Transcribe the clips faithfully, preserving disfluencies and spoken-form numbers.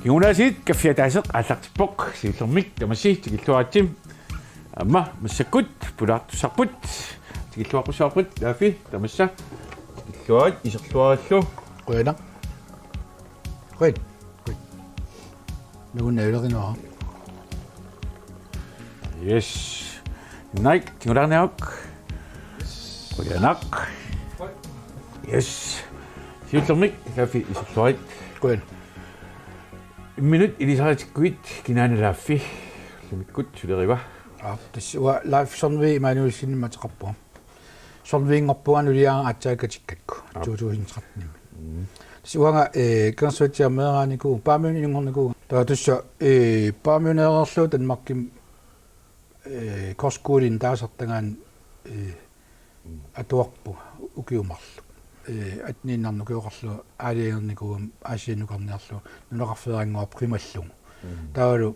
Jonas, kaffi ataaseq aallartippoq, siullermik tamassi tikilluaritsi. Aamma massakkut pulaartussarput tikilluaqqussavarput, Laafi, tamassa tikilluarit, iserluarillu. Qujanaq. Qujan. Qujan. Nukunna yleqinua. Yes. Naik, tingulaarniaruk. Qujanaq. Yes. Siullermik, Laafi, iserluarit. Qujan. Imminut ilisaritikkuit kinaana Laafi ullumikkut suleriva? Aa, tassa uanga Laafi Søndervig Immanuelsenimik ateqarpunga. Sønderviginngorpunga, nuliara aatsaat katikkakku. Aap. To tusind tretten-imi. Mm. Tassa uanga, eh, Kangerlussuaq meeraanikuuvunga, Paamiunut inunngornikuuvunga. Taava tassa, eh, Paamiuneereerlunga Danmarkimi, eh, kostskolen taasartagaani, eh, atuarpunga ukiut marluk. Eh, atteniinnarnik ukioqarlunga aalajangernikuugama Aasiannukarniarlunga nunaqarfeerannguarput qimallugu. Mm. Taavalu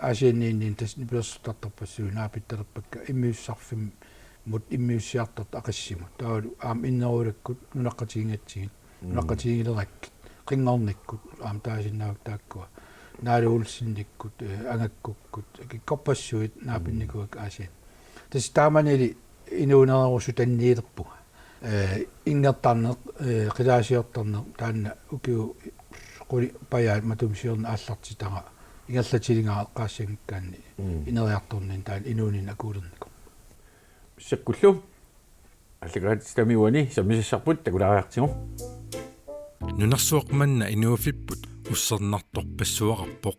Aasianniinniit tassa nipilersortartarpassuit naapittalerpakka immiussisarfimmut immiussiartortut Aqissimut. Taavalu aamma innerulakkut nunaqqatigigatsigit, mm, nunaqqatigilerakkit, qinngornikkut aamma taasinnaavakka taakkua. Naali Olsenikkut, eh, Angakkukkut, kikkorpassuit naapinnikuuakka Aasianni. Tassa taamanili inuunerusutanniilerpunga. Eh, inngertarneq, eh, qilaasiortarneq, taanna ukiut qulit pajaat matuma siorna aallartitara ingerlatiligara eqqaassanngikkaanni, mm, ineriartorninni taanna inuuninni akuulernikuuvoq. Massakkullu aallakaatitami uani sammisassarput takulaariartigu. Nunarsuaq manna inuuffipput ussernartorpassuaqarpoq.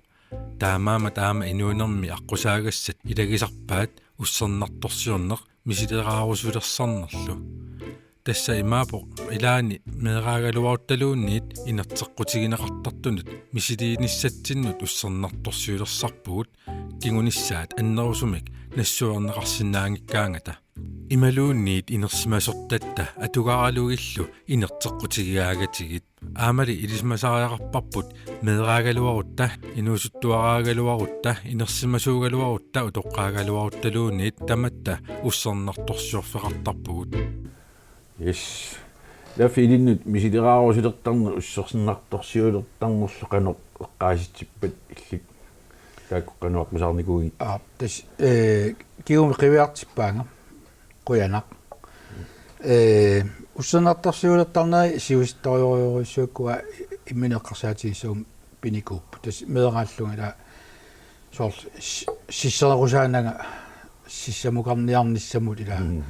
Taamaammat aamma inuunermi aqqusaagassat ilagisarpaat ussernartorsiorneq misileraarusulersarnerlu. Tassa imaappoq ilaanni meeraagaluaruttaluunniit inerteqqutigineqartartunut misiliinissatsinnut ussernartorsiulersarpugut kingunissaat annerusumik nassuerneqarsinnaanngikkaangata. Imaluunniit inersimasortatta atugaralugillu inerteqqutigigaangatigit. Aammali ilisimasariaqarparput meeraagaluarutta, inuusuttuaraagaluarutta, inersimasuugaluarutta, utoqqaagaluaruttaluunniit tamatta ussernartorsiorfeqartarpugut. Yes. Laafi, ilinnut misileraarusulertarneq ussernartorsiulertarnerlu qanoq eqqaasitsippat illit? Taakku qanoq aqqusaarnikuuigit? Aa, tassa, eh, kingumut qiviartippaanga. Qujanaq. Eh, ussernartorsiulertarneri siusittorujorujussuakkut imminut eqqarsaatigissagunik pinikuupput. Tassa meeraallunga ilaa soorlu si-, sisserequsaananga sissamukarniarnissamut ilaa. Mm.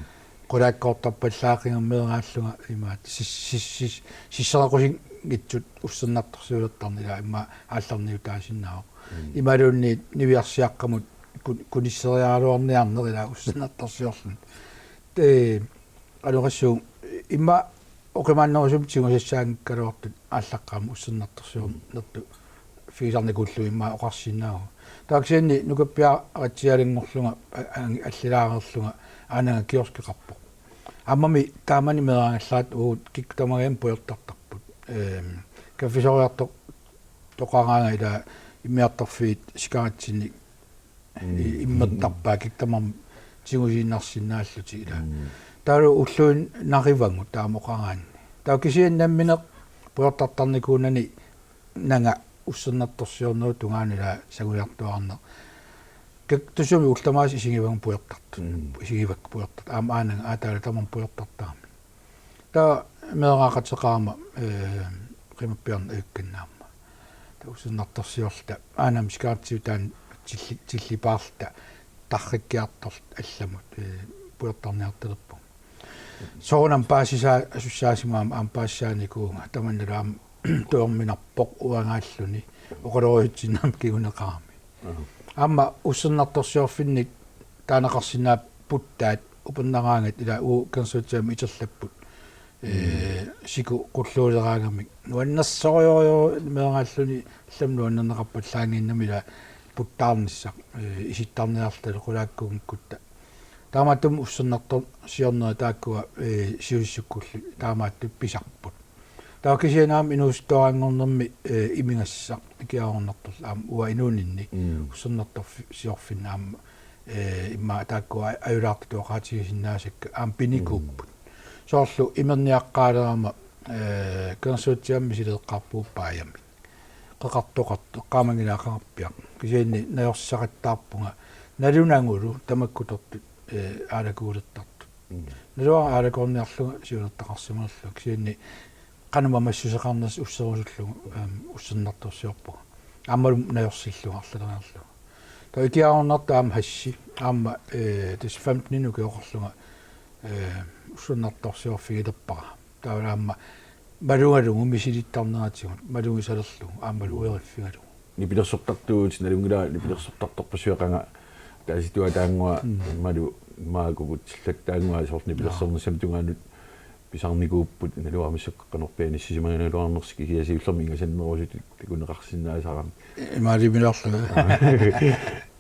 Qulaakkoortarpallaaqigama meeraallunga imaattoq sis-, sis-, sis-, sisserequsinngitsut ussernartorsiulertarneq ilaa immaqa aallarniutaasinnaavoq. Mm. Imaluunniit niviarsiaqqamut kun-, kunisseriaraluarniarneq ilaa ussernartorsiorluni. Tee, qanoq oqassuunga, immaqa oqimaannerusumik tigusassaanngikkaluartut aallaqqaammut ussernartorsiornertut figisarnikuullugit immaqa oqarsinnaavugut. Taava kisianni nukappiaratsialanngorlunga a-, a-, allilaareerlunga aanaga kioskeqarpoq. Aammami taamani meeraagallaratta uagut kikkut tamarmik pujortartarput. Ehm, kaffisoriartoq toqaraanga ilaa immiartorfiit sikaratsinik Mm. i-, immertarpaat kikkut tamarmik tigusiinnarsinnaallutik ilaa. Mm. Taavalu ulluinnarivagut taama oqaraanni. Taava kisianni nammineq pujortartarnikuunani nanga ussernartorsiornerup tungaanut ilaa sangujartuarneq. Kak-, tassami ullut tamaasa isigivagut pujortartut. Mm. Isigivakka pujortartut. Aamma aanaga aataala tamarmik pujortartaramik. Taava meeraaqateqarama, eh, qimappiarneq ajukkanni aamma. Taava ussernartorsiorluta aanami sikaratsiutaa tilli-, tillipaarluta tarrikkiartorluta allamut, eh, pujortarniartalerpugut. Soorunami paasisaa-, asussaasimagama aamma paasisaanikuuvunga tamannalu aamma tujorminarpoq uangaalluni oqalorujutsinnut aamma kinguneqarami. Aha. Aamma ussernartorsiorfinnik taaneqarsinnaavoq puttaat upernaraangat ilaa uagut Kangerlussuarmi iterlapput. Mm. Ee, siku qulluuleraangamik. Nuannersorujorujussuaq meeraalluni allamik nuannerneqarpallaannginnami ilaa puttaarnissaq, ee, isittarniarlutalu qulaakkunngikkutta. Taamaattumik ussernartorsiornerit taakkua, ee, siusissukkullu taamaattut pisarput. Taava kisianni aamma inuusuttuaranngornermi, eh, imigassaq ikiaroornartorlu aamma uanga inuuninni. Mm. Ussernartorsiorfinni aamma, eh, immaqa taakku a-, ajulaartutut oqaatigisinnaasakka aamma pinikuupput. Mm. Soorlu imerniaqqaalerama, eh, Kangerlussuarmi misileeqqaarpugut paajamik. qeqartoqartoq eqqaamanngilara qeqarpiaq. Kisianni najorsisaqattaarpunga nalunagulu tamakkutortut, eh, aalakoortartut. Naluara aalakoorniarlunga siunertaqarsimanerlunga, kisianni qanoq mamassuseqarnersoq usserusullugu, ehm, ussernartorsiorpunga. Aammalu najorsillunga arlaleriarlunga. Taava ikiaroornartoq aamma hashi, aamma, eh, tassa femteninik ukioqarlunga, eh, ussernartorsiorfigilerpara. Taava aamma malugalugu misilittarneratigut, malugisalerlugu, aammalu ueriffigalugu. Nipilersortartuutit, nalunngilara nipilersortartorpassuit qanga, taasituaat taannguaq, mm, immalu immaqa kukkutillat taannguaq soorlu nipilersornissamut tungaanut pisarnikuupput, naluara massakkut qanorpiaq inissisimagaluarnersoq, kisianni siullermik ingasannerusutit takuneqarsinnaasarami. Imaaliimilaarlunga.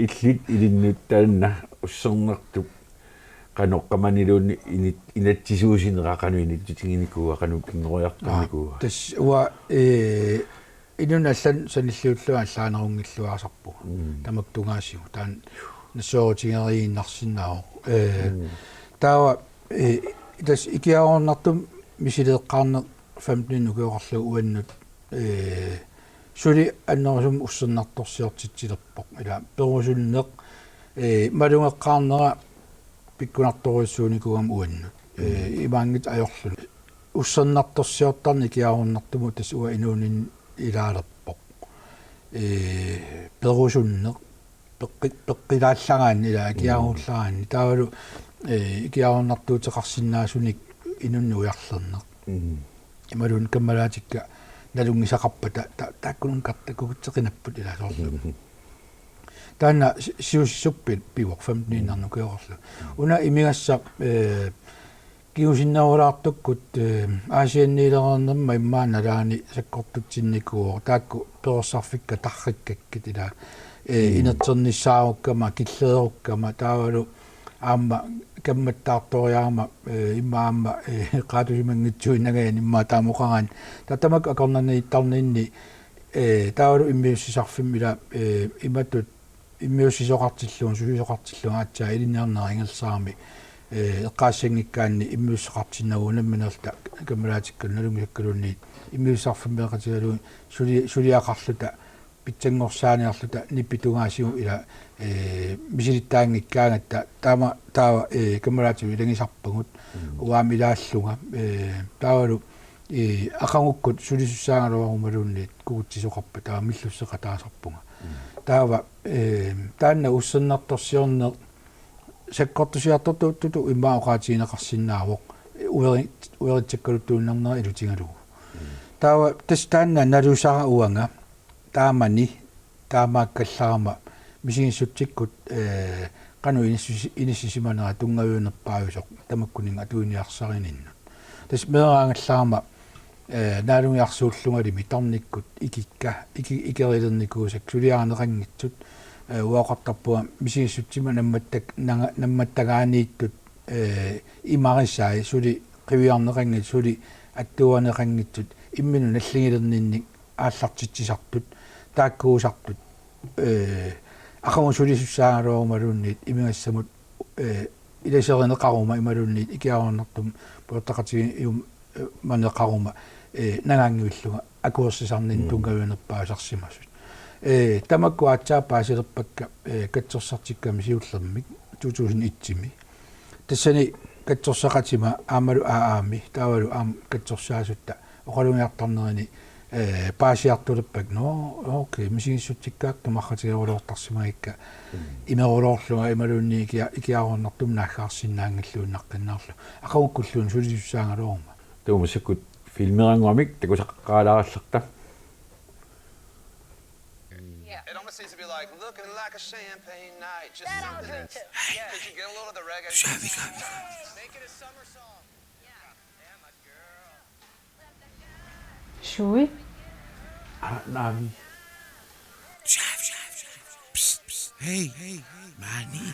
Illit ilinnut taanna ussernartup qanoq qamaniluunniit init-, inatsisuusinera qanoq inittutiginikuua, qanoq kinngoriartornikuua? Aa, tassa uanga, eh, inunnut allanut sanilliullunga allaanerunngilluinnasarpunga. Mm. Tamakku tungaasigut. Taanna nassuerutigereeriinnarsinnaavoq. Eh, mm, taava, eh, tassa ikiaroornartumik misileeqqaarneq femteninik ukioqarlugu uannut, eh, suli annerusumik ussernartorsiortitsilerpoq. Ila perusunneq, eh, malugeqqaarnera pikkunartorujussuunikuugami uannut. Eh, mm, imaanngitsoq ajorluni. Ussernartorsiortarneq ikiaroornartumut tassa uanga inuuninni ilaalerpoq. Ee, perusunneq, peqqi-, peqqilaallaraanni ila ikiaroorlaraanni. Mm. Taavalu, ee, ikiaroornartuuteqarsinnaasunik inunnut ujarlerneq. Mm. Imaluunniit kammalaatikka nalunngisaqarpata ta-, ta-, taakkununnga kartakukutseqinapput ila soorlu. Mm. Taanna si-, siusissuppit pivoq femteniinnarnikuuarlu. Una imigassaq, eh, kingusinnerulaartukkut, eh, Aasianniilereernerma immaqa nalaani sakkortutsinnikuuvoq. Taakku perorsarfikka tarrikkakkit ila, eh, mm, inerternissaarukkama, killeerukkama, taavalu aamma kammattaartoriarama, eh, immaqa aamma, eh, qaatusimanngitsuinnangajanik immaqa taama oqaraanni. Taava tamakku akornanniittarninni, eh, taavalu immiussisarfimmi ila, eh, imatut immiussisoqartillugu, sulisoqartillugu aatsaat ilinniarnera ingerlasarami, eh, eqqaassanngikkaanni immiussisaqartinnagu unamminerluta kammalaatikkalu nalunngisakkaluunniit immiussisarfimmeeqatigalugu suli-, suliaqarluta pitsanngorsaaneerluta nipi tungaasigut ila, eh, misilittaanngikkaangatta taama taava, eh, kammalaatigut ilagisarpagut. Mm. Uanga aamma ilaallunga, eh, taavalu, eh, aqagukkut sulisussaagaluarumaluunniit kukutsisoqarpat taava millusseqataasarpunga. Mm. Taava, eh, taanna ussernartorsiorneq sakkortusiartortuuttutut immaqa oqaatigineqarsinnaavoq, eh, ueri-, ueritsakkaluttuinnarnera ilutigalugu. Mm. Taava tassa taanna nalusara uanga taamani, taamaakkallarama misigissutsikkut, eh, qanoq inissis-, inissisimanera tunngaviunerpaajusoq tamakkuninnga atuiniarsarininnut. Tassa meeraagallarama, eh, naalungiarsuullungalimi tarnikkut ikikka, iki-, ikerilinnikuusakka suliarineqanngitsut, eh, uanga oqartarpunga misigissutsimut nammattak-, nanga-, nammattagaaniittut, eh, imarisai suli qiviarneqanngitsut, suli attuuaneqanngitsut, imminut nalligilerninnik aallartitsisartut, taakkuusartut, eh, aqagu sulisussaagaluarumaluunniit imigassamut, eh, ilaserineqaruma imaluunniit ikiaroornartumik pujortaqatigiiumaneqaruma, eh, nangaanngivillunga akuersisarninni, mm, tunngaviunerpaasarsimasut. Eh, tamakku aatsaat paasilerpakka, eh, katsorsartikkami siullermik to tusind et-imi. Tassani katsorsaqatima aammalu A A-mi, taavalu aamma katsorsaasutta oqalugiartarnerini, eh, paasiartulerpakka. Nå, okay, misigissutsikkaakka marratigeruloortarsimagikka. Mm. Imeruloorlunga imaluunniit ikia-, ikiaroornartumik naaggaarsinnaanngilluinnaqqinnaarlunga. Aqagukkulluunniit sulisussaagaluaruma. Taava massakkut filmeraannguamik takusaqaqqaalaarallarta. Yeah. It almost needs to be like, "Looking like a champagne night, just something else." Yeah. Could you get a little of the reggae? Make it a summer song. Yeah, my girl. Sui? Ah, Navi. Psst, psst. Hey, hey, Mani.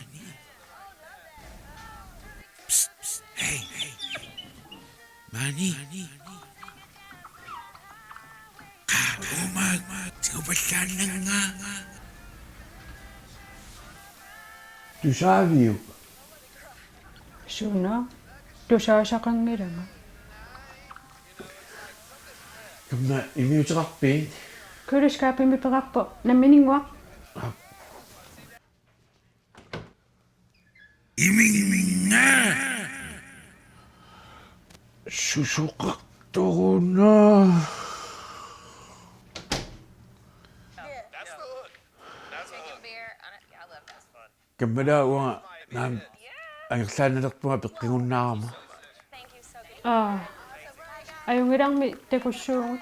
Psst, psst. Hey, hey. Mani. Qaqugu tigupallaannannga. Tusaaviuk? Suna? Tusaasaqanngilanga. Kamma immiuteqarpit? Køleskabimi peqarpoq, nammininnguaq. Iminnga susoqartoruna. Kammalaat uanga naamik angerlaannalerpunga peqqigunnaarama. Aa. Ajunngilarmi takussuugut.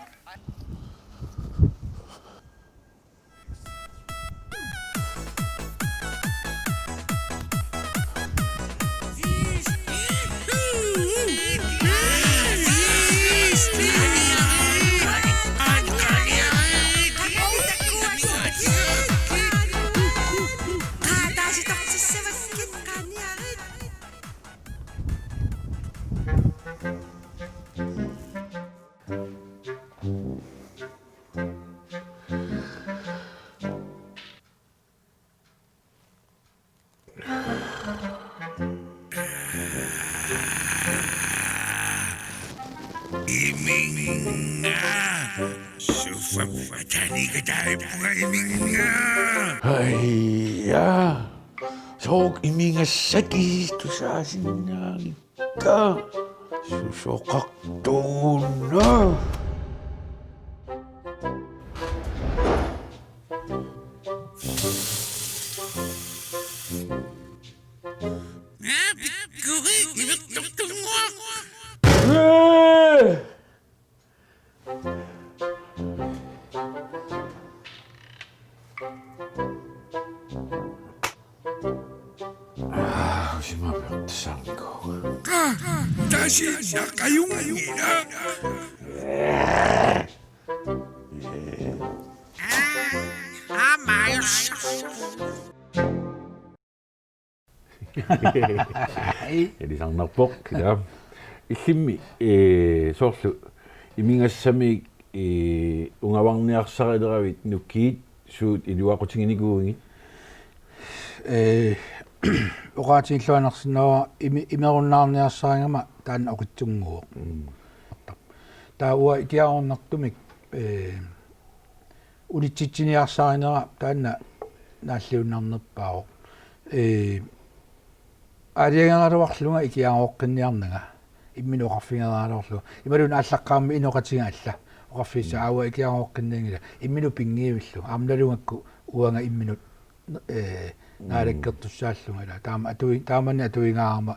Iminnga. Sufam atani kataippunga iminnga. Aija. Soorlu imigassat kisittusaasinnaagiga. Susoqartoruna. Aa, pikkori, imertortunnguaq. Ee! Aa, usimapiortussaarnikuuvunga. Qa, tasiinnaq ajunngilaq. Aamma ajorsarpugut. Ilisarnarpoq, ila. Illimmi, ee, soorlu imigassamik, ee, ungavarniarsarileravit nukiit suut iluaqutiginikuuigit? Ee, oqaatigilluinnarsinnaavara imi-, imerunnaarniarsarigama taanna oqitsunnguuvoq. Mm. Taava uanga ikiaroornartumik, ee, unitsitsiniarsarinera taanna naalliunnarnerpaavoq. Ee, aalajangeraluarlunga ikiarooqqinniarnanga, imminut oqarfigeraluarlunga. Imaluunniit aallaqqaammut inoqatiga alla oqarfigissavaa, mm, aamma ikiarooqqinnianngilaq. Imminut pinngivillugu. Aamma nalugakku uanga imminut, ee, mm, naalakkertussaallunga ila. Taama atui-, taamannak atuigaarama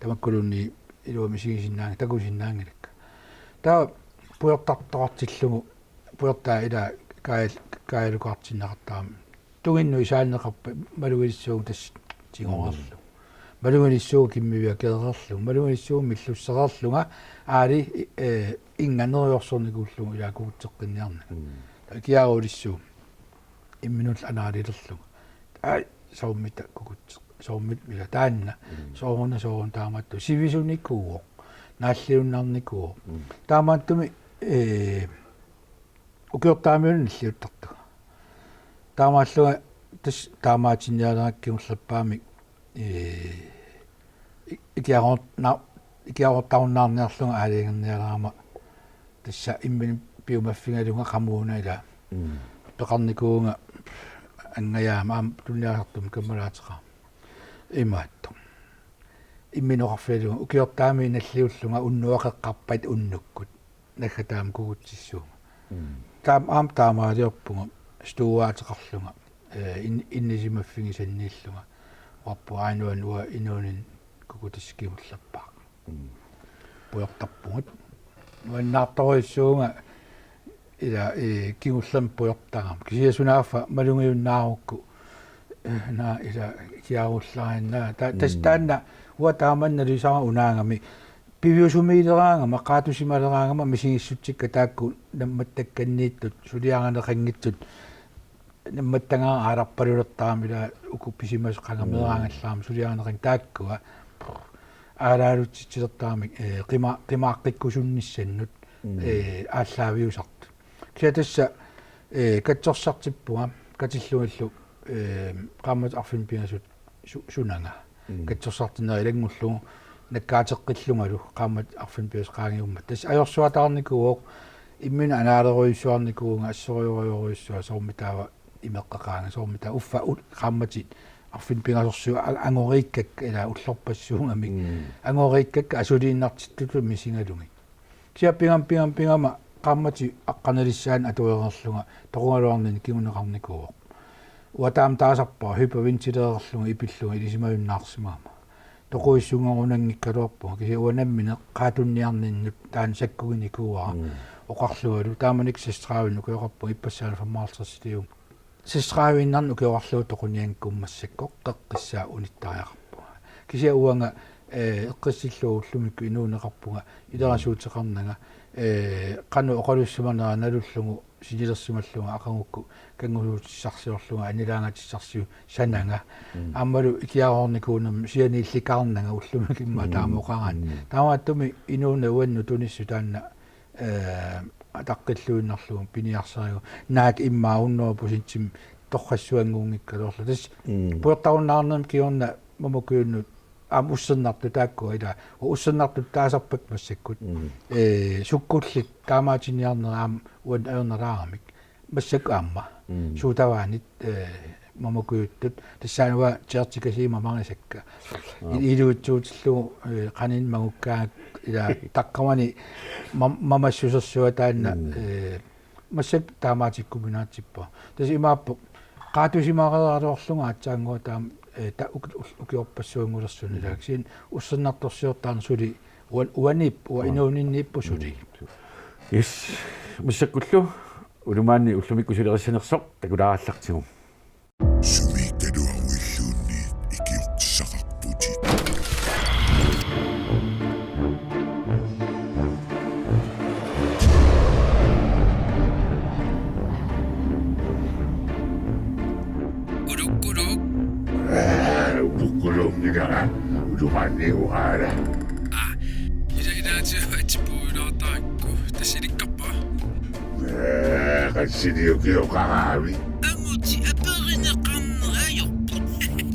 tamakkuluunniit iluamik isigisinnaanngi-, takusinnaanngilakka. Taava pujortartoqartillugu pujortaa ila kaajal-, kaajalukaartinneqartarami. Tunginnut isaanneqarpat malugilissuugut tassa tigoreerlugu. Mm. Malugilissuugut kimmiviakeereerlugu. Malugilissuugut millussereerlunga aali, ee, innga neriorsornikuullugu ila kukutseqqinniarnanga. Mm. Taava ikiaroorulissuugut. Imminullu anaalilerlunga. Ai, soormita kukutseq-, soormita ila taanna. Mm. Sooruna, sooruna taamaattumik. Sivisunikuuvoq. Naalliunnarnikuuvoq. Mm. Taamaattumik, ee, ukiortaamiuna nalliuttartunga. Taamaallunga tassa taamaatinnialerakkit kingullerpaamik, ee, i-, ikiaroor-, na-, ikiaroortarunnaarniarlunga aalajangernialerama tassa imminut piumaffigalunga qamuuna ila. Mm. Peqarnikuuvunga angajaama aamma tuniniaasartumik kammalaateqarama. Imaattoq. Imminut oqarfigalunga ukiortaamiuna nalliullunga unnuap qeqqarpat unnukkut. Naggataamik kukutsissuunga. Mm. Taam-, aamma taamaaliorpunga stuuaateqarlunga, ee, in-, inisimaffigisanniillunga. Uappu aajuna uanga inuuninni kukutissaq kingullerpaaq. Mm. Pujortarpugut. Nuannaartorujussuuvunga ila, ee, kingullermik pujortarama. Kisianni sunaaffa malugiunnaarukku, ee, naa ila ikiaruullariinnaavoq. Ta-, tassa, mm, taanna uanga taamannak nalusara unaagami. Piviusumiileraangama, qaatusimaleraangama misigissutsikka taakku nammattakkanniittut, suliarineqanngitsut, nammattagaara aalarpalulertarami ila uku pisimasut qanga, mm, meeraagallaramik suliarineqanngitsut taakkua aalaarutsitsilertaramik, ee, qima-, qimaaqqikkusunnissannut, mm, ee, aallaaviusartut. Kisianni tassa, ee, katsorsartippunga, katillugillu, ee, qaammatit arfineq-pingasut su-, sunanga. Mm. Katsorsartinneq ilanngullugu nakkaateqqillungalu qaammatit arfineq-pingasut qaangiummata. Tassa ajorsuataarnikuuvoq, Imminut anaalerujussuarnikuuvunga assorujorujussuaq soormitaava imeqqaqaanga soormitaava uffa u-, qaammatit arfineq-pingasorsuit a-, angoriikkakka ilaa ullorpassuugamik. Mm. Angoriikkakka asuliinnartittutut misigalugit. Kisianni pigama, pigama, pigama qaammatit aqqanilissaannut atuereerlunga toqugaluarnini kinguneqarnikuuvoq. Uanga taama taasarpara hyperventileerlunga ipillunga ilisimajunnaarsimagama. Toqujussunngorunnanngikkaluarpunga kisianni uanga nammineq qaatunniarninnut taanna sakkuginikuuara. Mm. Oqarlualu taamanikkut seksogtredive ukioqarpunga ippassaani femoghalvtreds-iliummik. Seksogtredive-innarnik ukioqarlunga toqunianngikkuummat massakkut qeqqissaa unittariaqarpunga. Kisianni uanga, eh, eqqissillugu ullumikkut inuuneqarpunga ilerasuuteqarnanga, eh, qanoq oqalussimanera nalullugu sinilersimallunga aqagukkut kanngusuutissarsiorlunga anilaagatissarsiorlunga sananga. Mm. Aammalu ikiaroornikuunanga sianiillikaarnanga ullumikkut immaqa, mm, taama oqaraanni. Mm. Taamaattumik inuuneq uannut tunissut taanna, eh, ataqqilluinnarlugu piniarsarigu naak immaqa hundrede procentimik torrassuanngunngikkaluarlugu. Tassa, mm, pujortarunnaarnermi kingorna Mamakujunnut aamma ussernartut taakku ilaa ussernartut taasarpakka massakkut. Mm. Eh, sukkullit taamaatiniarnerat aamma uannut ajornalaaramik. Massakkut aamma. Mm. Suutavaanit, eh, mamakujuttut. Tassaanua tiartikasiima marisakka. Aap. I-, iluitsuutillugu, eh, qaninni mangukkaangakku ilaa taqqamani mam-, mamassusersuaq taanna, mm, eh, massakkut taamaatikkuminaatsippunga. Tassa imaappoq qaatusimareeraluarlunga aatsaannguaq taama, eh, ta-, uk-, uk-, ukiorpassuanngulersuni, mm, ilaa kisianni ussernartorsiortarneq suli uan-, uaniippoq, uan-, inuuninniippoq suli. Mm. Yes. Massakkullu Ulumaanni ullumikkut sulerissanersoq takulaarallartigu. Sumi taluaruilluunniit ikiortissaqarputit. Ulukkuluk. Aa, ulukkuluk minara. Ulumaanni uaala. Aa, ila ilaatigut atsipuulaartarakku tassa ilikkarpa. Ee, qassiliukioqaraavit? Angutit aperineqarneq ajorput.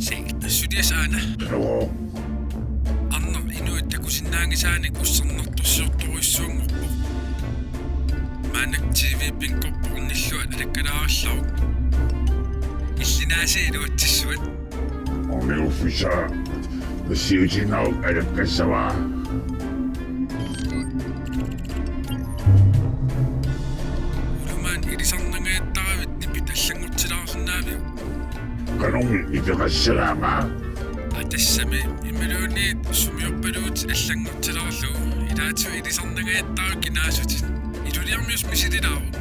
Se, suliasaana. Joo. Arnaq inuit takusinnaanngisaanik ussernartorsiortorujussuanngorpoq. Maannakkut T V-p bingoorpoq ornilluat alakkalaarallaruk. Illinaasi iluatsissuat. Orniguffissaa passiutinnarup alakkassavaa. Ulumaanni ilisarnangaattaravit nipit allanngortilaarsinnaaviuk? Qanormi nipeqassagaanga? Aa, tassami imaluunniit sumiorpaluutit allanngortilaarlugu ilaatigut ilisarnangaattaravit kinaassutit. Iluliarmiut misililaaruk.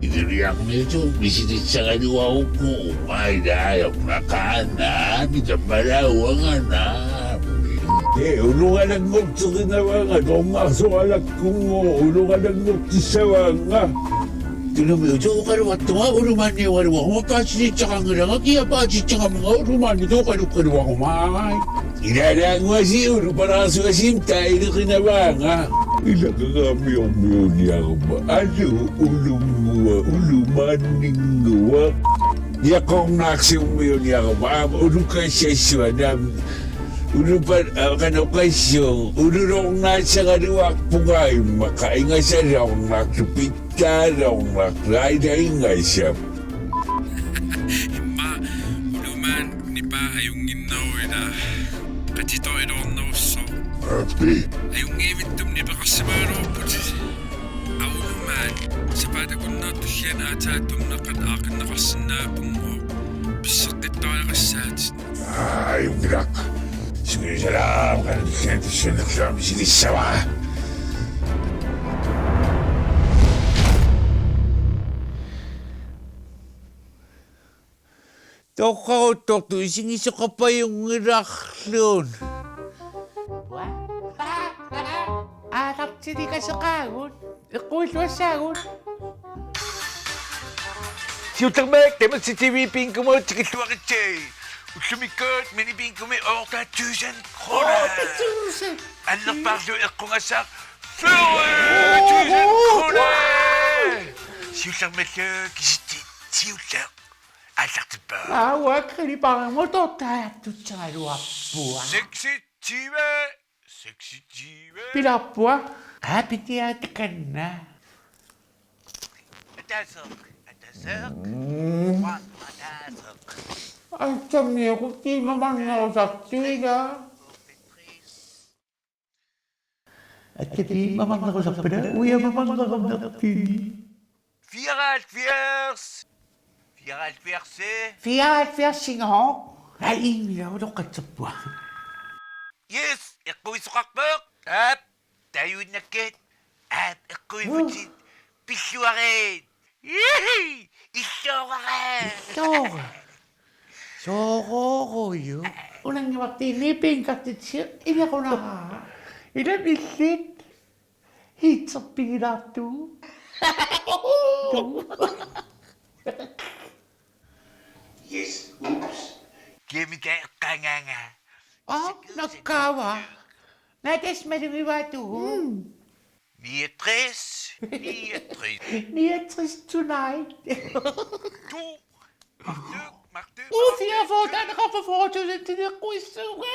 Iluliarmiutut misilissagaluarukku uanga ilaa ajornaqaaq naamik tammalaat uanga naamik. Ee, ulugalanngorterinavaanga tornarsorallakkungooq ulugalanngortissavaanga. Tunumiutut oqaluartunga ulumaanni oqaluaruma paasinittaqanngilanga kia paasitsingamunga ulumaanni oqaluqqaluaruma. Ilaalaannguasi ulupalaarsuasiit tailiqinavaanga. Ilaqaramiormiuniaruma. Alu ulunngua ulumaanninnguaq. Iaqornaarsiormiuniaruma. Aamma ulukassassuanam. Ulupa-, aa, qanoq oqassuunga. Ululornaassagaluarpunga immaqa ingasalornarlu pit- Taarornaq lailai ingasap. Immaqa ulumaanni nipaa ajunnginneruvoq ilaa. Qatitoriloornerussaaq. Appi. Ajunngivittumik nipeqarsimagaluarputit. Aa ulumaanni. Sapaatip akunnerata tulliani aatsaat tummeqqat aaqqinneqarsinnaapput. Pisseqqittariaqassaatit. Aajunngilaq. Sumiisalaam qanillian tussanerluami sinissavaa. Toqqaruttortut isigisoqarpajunngilarluun. Aalartilikaseqaagut. Eqquilluassaagut. Siullermik tamassi T V Bingomut tikilluaritsi. Ullumikkut minibingomi otte tusind kroner. Otte tusind. Annerpaarlu eqqugassaq fyrre tusind kroner. Siullermillu kisitsisit siulleq aallartippaat. Aa, uanga griparimut tortaajartussagaluarpunga. Seksogtyve. Seksogtyve. Pilaarpunga. Aa, pitiaatikanna. Ataseq, ataseq. Mm. Ataseq. Aatsaat miakutti mamannerusartuila. Aatsaat mamannerusarpara, uja mamannerusarpara. Fireoghalvfjerds. Fireoghalvfjerds. Fireoghalvfjerdsinngooq. Ai, immila utoqqatserpunga. Yes, eqquisoqarpoq. Aap, taajuinnakkit. Aap, eqquivutit. Pilluarit. Ihi, illoorara. Illoorara. Soorooruju. Unannguartiinni pinkartitsi inequnara. Ilami illit. Hitserpigilaartu. Yes, oops. Kemika eqqaangaanga. Ah, nakkaava. Natas malugivaatu. Mm. Niogtres. Niogtres. Niogtres tonight. To. Martu, Martu, Uu, Martu. Fireogfyrre, taanna qaffa fyrre tusind tileqquissuuga.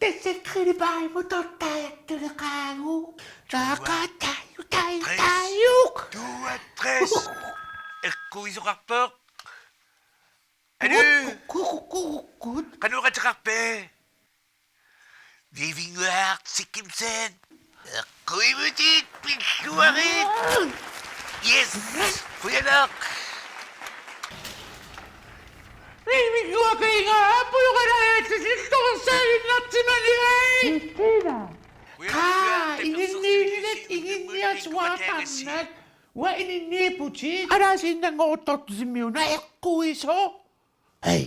Tassa krilipaimut tottaajattulekaagu. Taaka taaju, taaju, taaju. Toogtres. Eqquisoqarpoq. Alu. Ku-, ku-, ku-, ku-, ku-, Qanoq ateqarpa? Vivinnguaq Sikkimsen. Eqquivutit pilluarit. Yes. Qujanaq. Vivinnguaq inga pujuqalaatsi sittorsaaginnartimani. Kristina. Kaa, ininniinnat ininniasuaaqannat. Uanga ininniipputit. Alaasiinnanngoruttortusimmiuna eqquisoq. Hej.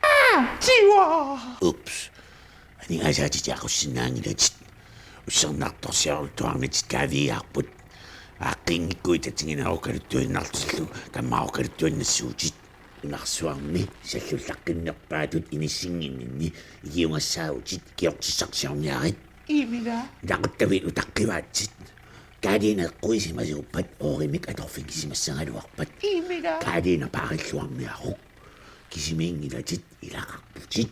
Aa, tiua. Ups. Aningaasaatit aqussinnaanngilatit. Ussernartorsiorluarnitit kaaviiaarput. Aaqqiinngikkuit tatiginarukkaluttuinnarlutillu kammarukkaluttuinnassuutit. Nunarsuarmi sallullaqqinnerpaatut inissinnginninni ikiugassaavutit, ikiortissarsiorniarit. Immila. Naquttavit utaqqivaatsit. Kaaliina eqquisimasuuppat, Roorimik atorfigisimassagaluarpat. Immila. Kaaliina paarilluarniaruk. Kisimiinngilatit, ilaqarputit.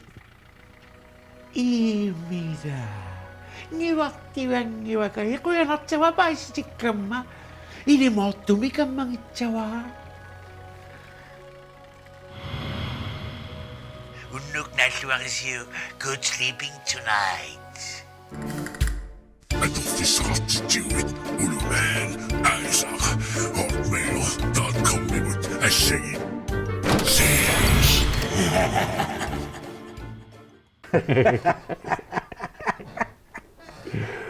Immila. Ngivartivanngivakka, qujanarsuaq paasitikkamma. Ilimoortumik kammaginnissavara. Unnuk naalluarisiuk Good Sleeping Tonight. Atorfissaqartitsigut ulumaat aasaq hotmail dot com-imut assagit. Sees.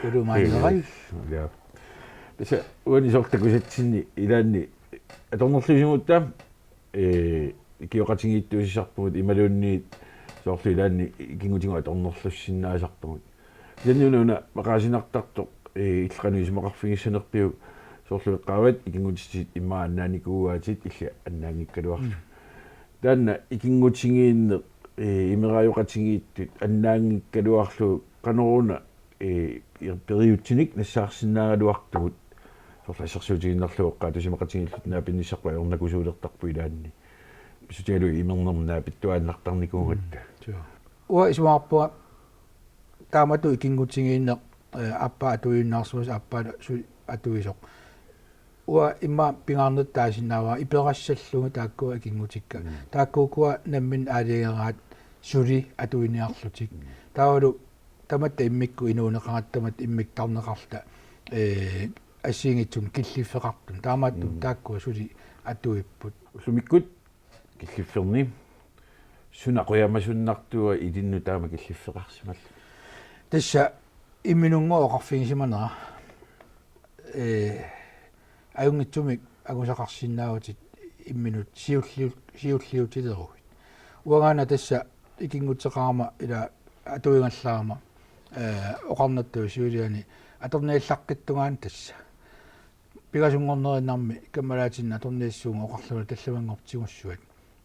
Ulumaannerai. Ja. Tassa uani soorlu takusatsinni ilaanni atornerlusimagutta, ee, ikioqatigiittuusisarpugut imaluunniit soorlu ilaanni ikinngutigut atornerlussinnaasarpagut. Ilaanni una maqaasinartartoq, ee, illit qanoq isumaqarfigissanerpiuk, soorlu eqqaavat ikinngutitit immaqa annaanikuuaatit illit annaanngikkaluarlutit. Mm. Taanna ikinngutigiinneq, ee, imeraajoqatigiittut annaanngikkaluarlugu qanoruna, ee, ir-, periutsinik nassaarsinnaagaluartugut. Soorlu assersuutigiinnarlugu eqqaatusimaqatigiilluta naapinnissarput ajornakusuulertarput ilaanni. Pissutigalugu imernermut naapittuaannartarnikuugatta. Mm, sure. Uanga isumaqarpunga taamatut ikinngutigiinneq, ee, aappaa atuiinnarsimasoq, aappaa su-, atuisoq. Uanga immaqa pingaarnertut taasinnaavara iperassallugu taakkua ikinngutikka. Mm. Taakkuukkua nammineq aalajangeraat suli atuiniarlutik. Mm. Taavalu tamatta immikkut inuuneqaratta, tamatta immikkutarneqarluta, ee, assigiinngitsumik killiffeqartut. Taamaattumik, mm, taakkua suli atuipput. Ullumikkut killifferni suna qujamasunnartua ilinnut taama killiffeqarsimallutit? Tassa imminunngooq oqarfigisimanera, ee, ajunngitsumik angusaqarsinnaavutit imminut siulliu-, siulliutileruit. Uangaana tassa ikinnguteqarama ila atuigallarama, ee, oqarnertut siuliani atorniallaqqittungaani tassa. Pingasunngornerinnarmi kammalaatinni atorniassuunga oqarlunga tallimanngortigut tigussuat.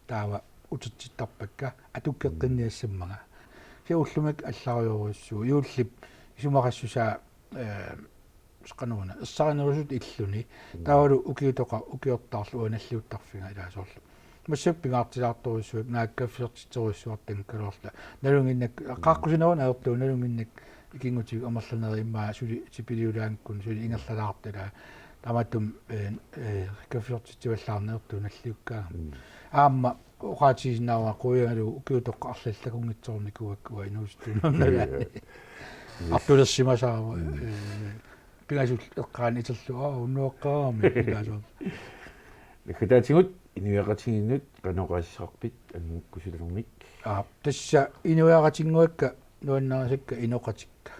Taava utertittarpakka atukkeqqinniassammanga. Kisianni ullumikkut allarujorujussuuvoq. Juullip isumaqassusaa, ee, qanoruna, ersarinerusutut illuni. Mm. Taavalu ukiutoqaq ukiortaarlu uanga nalliuttarfiga ilaa soorlu. Massakkut pingaartilaartorujussuakka, naakkaffisartitserujussuartut tamakkaluarluta. Nalunnginnakku, mm, qaaqqusinerunut ajortugut nalunnginnakku ikinngutigut amerlanerit immaqa suli sipiliulaanngikkunik suli ingerlalaartut ilaa. Taamaattumik, eh, eh, kaffiortitsivallaarniartuuvoq nalliukkaangama. Mm. Aamma oqaatigisinnaavara quiangalu ukiutoqqarlallakungitsoornikuuakku inuusuttuunernaani. Artulersimasaava, mm, eh, pingasut eqqaani iterlu, aa, unnuaqqaarami, ilaasoq. Naggataatigut inuiaqatigiinnut qanoq oqaaseqarpit annikkusulermik? Aa, tassa inuiaqatinnguakka nuannarisakka inoqatikka.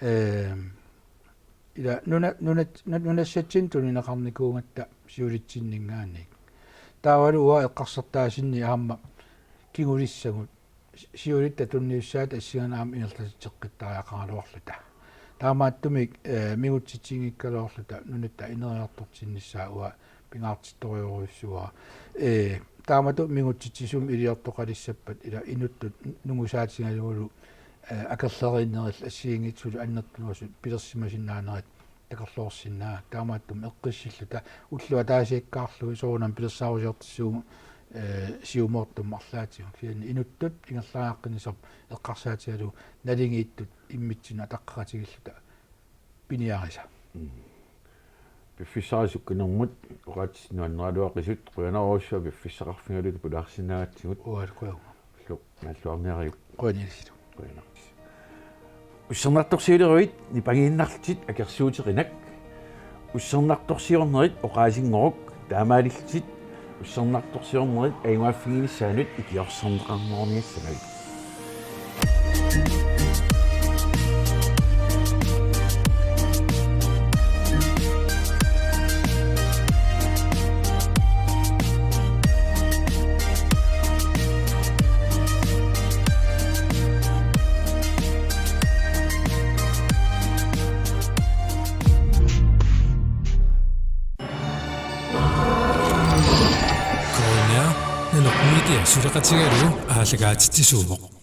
Ehm, ila nuna-, nunat-, nu-, nunassatsinni tunineqarnikuugatta siulitsinninngaanniit. Taavalu uanga eqqarsartaasinni aamma kingulissagut si-, siulitta tunniussaat assigiinngitsunik aamma ingerlatitseqqittariaqaraluarluta. Taamaattumik, eh, mingutsitsiginngikkaluarluta nunatta ineriartortinnissaa uanga pingaartittorujussuuara. Eh, taamatut mingutsitsisumik iliortoqalissappat ila inuttut nungusaatigalugulu, eh, akerleriinnerillu assigiinngitsut annertunerusut pilersimasinnaanerit takorloorsinnaavat. Taamaattumik eqqissilluta ulloq ataasiakkaarlugit soorunami pilersaarusiortissuugut, eh, siumoortumik arlaatigut. Kisianni inuttut ingerlaqqinnissaat eqqarsaatigalugu naligiittut immitsinnut ataqqeqatigiilluta piniarisa. Mm. Piffissaq sukkanermut oqaatsit nuanneraluaqisut, qujanarujussuaq piffissaqarfigaluta pulaarsinnaagatsigut. Uagut qujanaq. Illu naalluarniariuk. Qujanaq. Qujanaq. Ussernartorsiuleruit nipangiinnarlutit akersuuteqinak. Ussernartorsiornerit oqaasinngoruit taamaalillutit ussernartorsiornerit ajugaaffiginissaannut ikiorserneqarniassammassuk. Konya, Nanoq Media suleqatigalugu aallakaatitsisuuvoq.